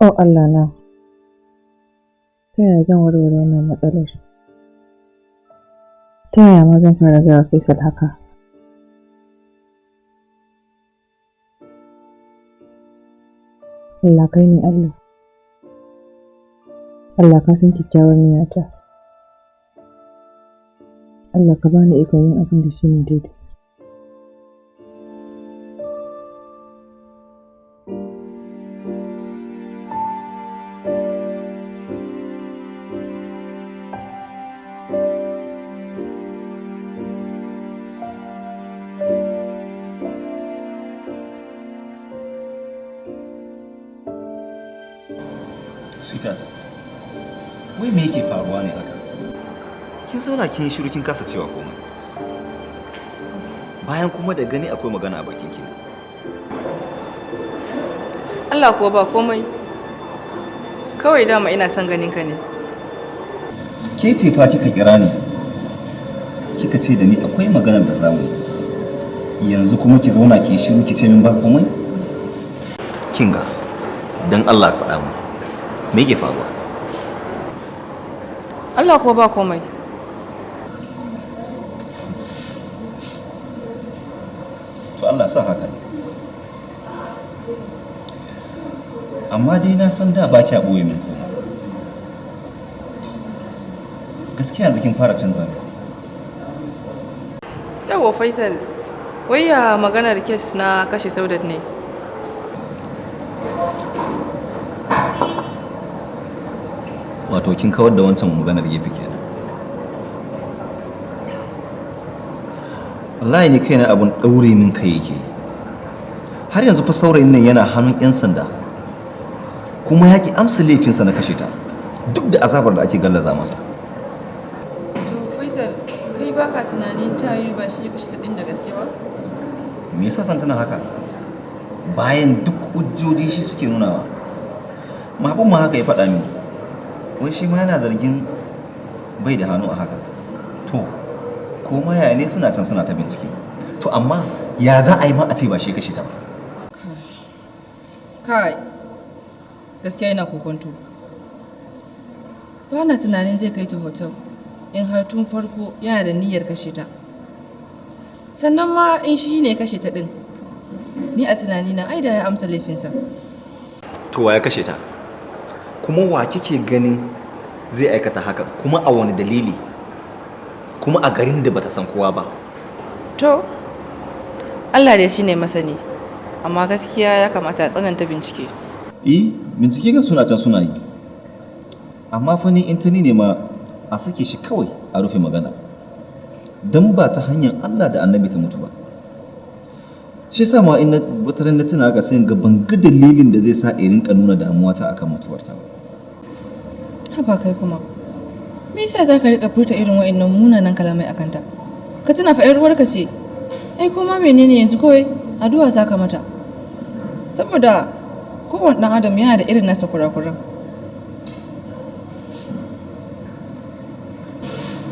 Oh Allah na, ta yaya zan warware wannan matsalar? Ta yaya ma zan fara gaya wa Faisal haka? Allah kai ne Allah. Allah ka san kyakkyawar niyyata. Allah ka bani ikon yin abin da shi ne daidai. Sweetheart, wai me yake faruwa ne haka? Kin zauna kin yi shiru kin kasa cewa komai. Bayan kuma da gani akwai magana a bakin ki. Allah kuwa ba komai. Kawai dama ina son ganin ka ne. Ke ce fa kika kira ni. Kika ce da ni akwai maganar da za mu yi. Yanzu kuma ki zauna ki yi shiru ki ce min ba komai? Kinga, dan Allah faɗa mu. Me yake faruwa? Allah kuwa ba komai. To Allah sa haka ne. Amma dai na san da ba kya ɓoye min komai. Gaskiya yanzu kin fara canza min. Yawwa Faisal, wai ya maganar kes na kashe Saudat ne? Wato kin kawar da wancan maganar gefe kenan. Wallahi ni kaina abun ɗaure min kai yake. Har yanzu fa saurayin nan yana hannun 'yan sanda. Kuma ya ki amsa laifinsa na kashe ta. Duk da azabar da ake gallaza masa. To Faisal, kai baka tunanin ta yi ba shi kashe ta ɗin da gaske ba? Me yasa zan tuna haka? Bayan duk hujjoji shi suke nunawa. Mahabub ma haka ya faɗa mini. Wai shi ma yana zargin bai da hannu a haka. To, ko ma yaya ne suna can suna ta bincike. To amma ya za a yi ma a ce ba shi kashe ta ba? Kai, gaskiya yana kokonto. Ba na tunanin zai kai ta hotel in har tun farko yana da niyyar kashe ta. Sannan ma in shi ne kashe ta ɗin, ni a tunanina ai da ya amsa laifinsa. To wa ya kashe ta? Kuma wa kike ganin zai aikata haka? Kuma a wani dalili? Kuma a garin da bata san kowa ba? To, Allah dai shine masani, amma gaskiya ya kamata a tsananta bincike. Eh, bincike kan suna can suna yi. Amma fa ni in ta ni ne ma a sake shi kawai a rufe magana. Don ba ta hanyar Allah da Annabi ta mutu ba. Shi yasa ma in na wata ran na tuna haka sai in ga ban ga dalilin da zai sa in rinka nuna damuwa ta akan mutuwarta ba. Haba kai kuma. Me yasa za ka riƙa furta irin wa'annan munanan kalamai akan ta? Ka tuna fa 'yar uwarka ce. Ai kuma menene yanzu kawai addu'a za ka mata. Saboda kowane ɗan adam yana da irin nasa kurakuran.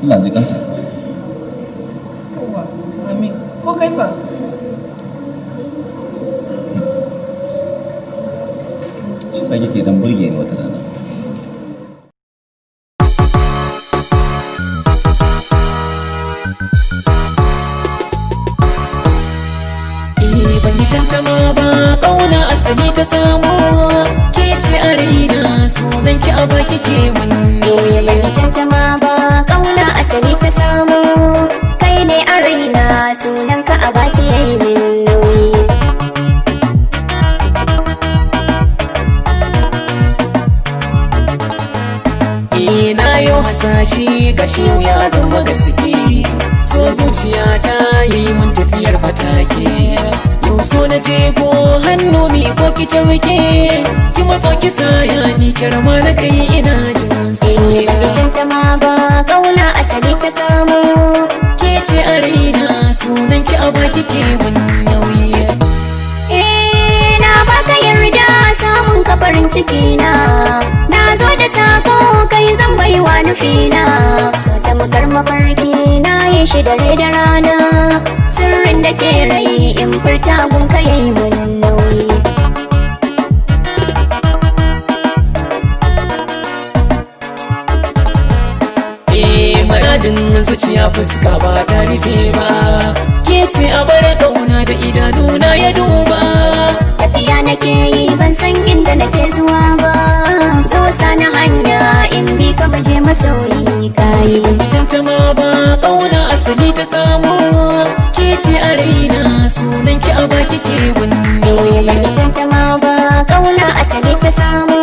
Allah ji kanta. Yawwa, amin. Ko kai fa? Shi sa kike dan burge ni wata rana. Eh, ban yi tantama ba, ƙauna asali ta samu. Ke ce a raina, sunan ki a baki ke mun nauyi. Ban yi tantama ba, ƙauna asali ta samu. Kai ne a raina, sunan ka a baki yayi min nauyi. Eh, na yau hasashe gashi yau ya zama gaske. So zuciya ta yi mun tafiyar fatake. Yau so na jefo hannu mi ko ki tauke. Ki matso ki saya ni kirma na kai ina jin Eh, sauki. ban yi tantama ba, ƙauna asali ta samu. Ke ce a raina, sunan ki a baki ke mun nauyi. Eh, na baka yarda samun ka farin ciki na. Na zo da sako kai zan baiwa nufina. So ta mukar mafarki na yi shi dare da rana. Sirrin da ke rai in furta gun ka yayi mun nauyi. Muradin zuciya fuska ba ta rufe ba. Ke ce a bar kauna da idanuna ya duba. Tafiya nake yi ban san inda nake zuwa ba. Zo sani hanya in bi ka baje masoyi kayi. Tantama ba kauna asali ta samu. Ke ce a raina sunan ki a baki ke Eh, ban yi wando. tantama ba kauna asali ta samu.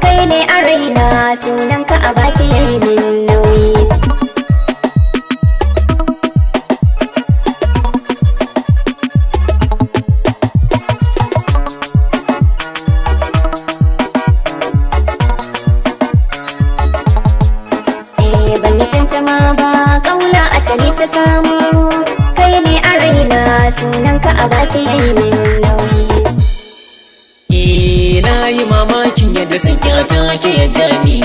Kai ne a raina sunan ka a baki yayi min nauyi. Eh, ban yi tantama ba kauna asali ta samu. Kai ne a raina sunan ka a baki yayi min nauyi. Eh, na yi mamakin yadda sanki ta ke jani.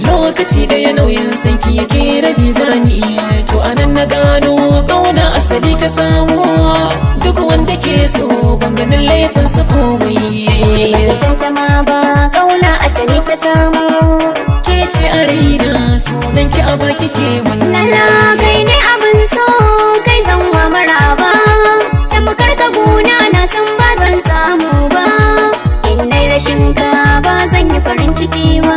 Lokaci da ya nauyin sanki yake rabi zani. To anan na gano kauna asali ta samu. Duk wanda ke so ban ganin laifinsa komai. Ban yi tantama ba kauna asali ta samu. Ke ce a raina sunan ki a baki ke Lala kai ne abin so kai zan wa maraba. Tamkar ka gona na san ba zan samu ba. In nai rashin ka ba zan yi farin ciki ba.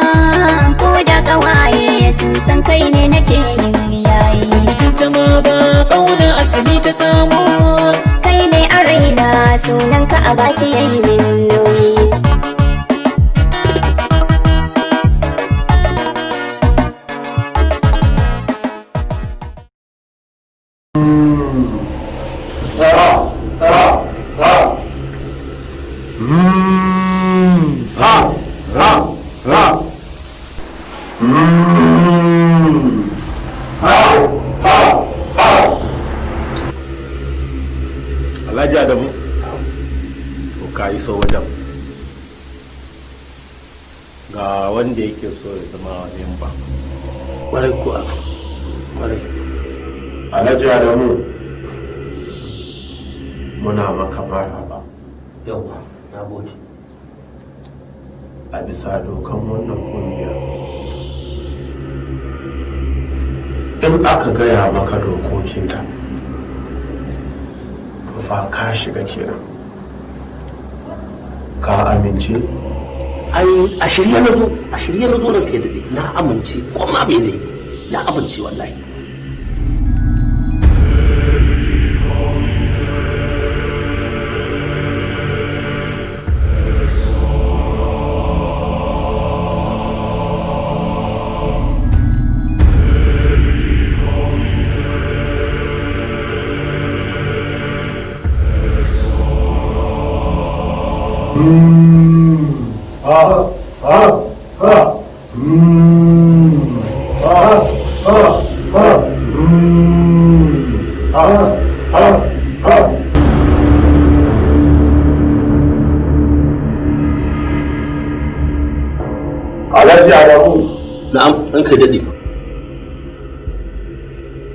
Ko da kawaye sun san kai ne nake yin yayi. Tantama ba kauna asali ta samu. Kai ne a raina sunan ka a baki yayi min nauyi. Alhaji Adamu, to ka iso wajen. Ga wanda yake so ya zama memba. Kwarai kuwa, kwarai. Alhaji Adamu, muna maka maraba. Yauwa, na gode. A bisa dokan wannan kungiya. In aka gaya maka dokokinta, to fa ka shiga kenan. Ka amince? Ai, a shirye na zo, a shirye na zo ranka ya daɗe. Na amince, kuma mene ne? Na amince wallahi. Alhaji Adamu, Na'am, ranka ya daɗe.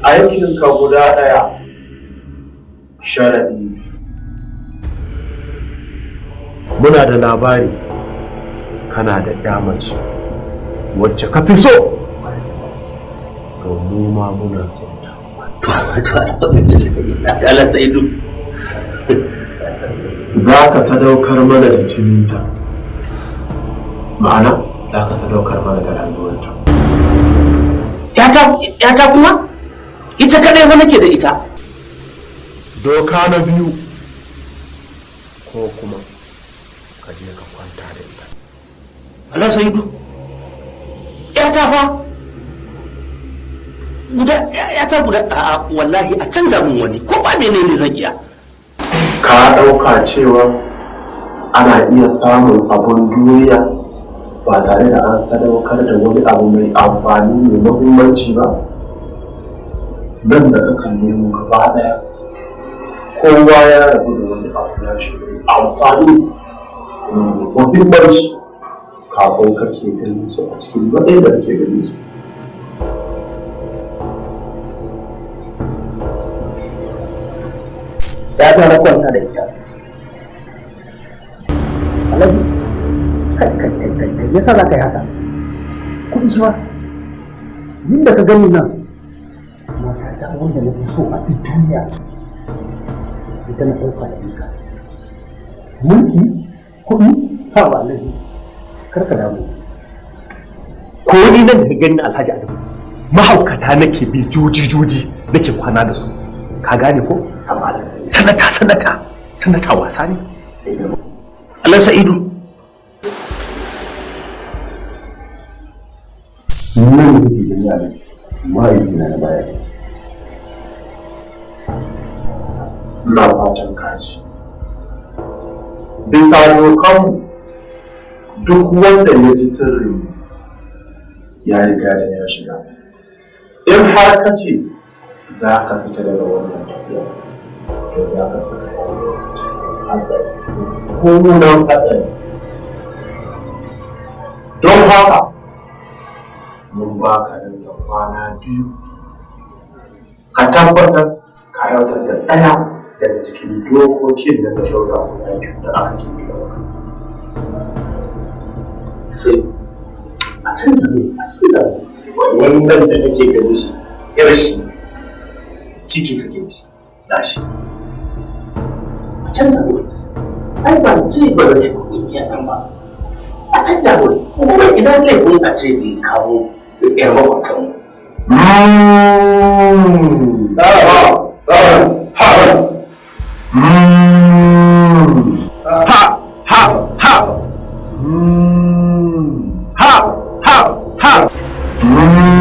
Aikinka guda ɗaya, sharaɗi. Muna da labari kana da ƴa mace wacce ka fi so, to mu ma muna son ta. To, alhamdulillah. Allah sa'idu. Za ka sadaukar mana da jininta, ma'ana za ka sadaukar mana da rayuwarta. Yata kuma? Ita kaɗai fa nake da ita. Doka na biyu, ko kuma ka je ka kwanta da ita. Allah sa'idu. Yata fa? Guda, yata guda, a'a wallahi a canza min wani, ko ba menene zan iya. Ka ɗauka cewa ana iya samun abun duniya ba tare da an sadaukar da wani abu mai amfani mai muhimmanci ba? Nan da ka kalle mu gaba ɗaya, kowa ya rabu da wani abu na shi mai amfani kuma mai muhimmanci kafin kake ganin su a cikin matsayin da kake ganin su. Yata na kwanta da ita. Alhaji, kai kai kai kai kai, yasa za ka yi haka? Kuɗi shi ba. Yin da ka gani nan, Mata ta wanda na fi so a duk duniya ita na ɗauka da nika. Mulki, kuɗi, ha ba alhaji, kar ka damu. Ko ni nan da ganin Alhaji Adamu, mahaukata nake bi juji juji nake kwana da su. Ka gane ko? Sanata, sanata, sanata wasa ne. Allah Sa'idu. Nan da kake gani a nan, mahaifina na baya. Ina fatan kaji. Bisa dokanmu, duk wanda ya ji sirrin ya riga da ya shiga. In har ka ce za ka fita daga wannan tafiya, to za ka saka rayuwarka cikin hatsari, mummunan hatsari. Don haka, mun ba ka nan da kwana 2, ka tabbatar ka aiwatar da ɗaya daga cikin dokokin da na shaura guda biyu da aka keɓe maka. A canza ne, a canza ne. Wannan da kake gani shi, yar shi, ciki take shi, na shi. A canza ne. Ai ban ce ba zan shiga ƙungiyar nan ba. A canza ne. Kuma idan laifin a ce bai kawo ƴar makwabtanmu. Ha ha ha ha ha ha.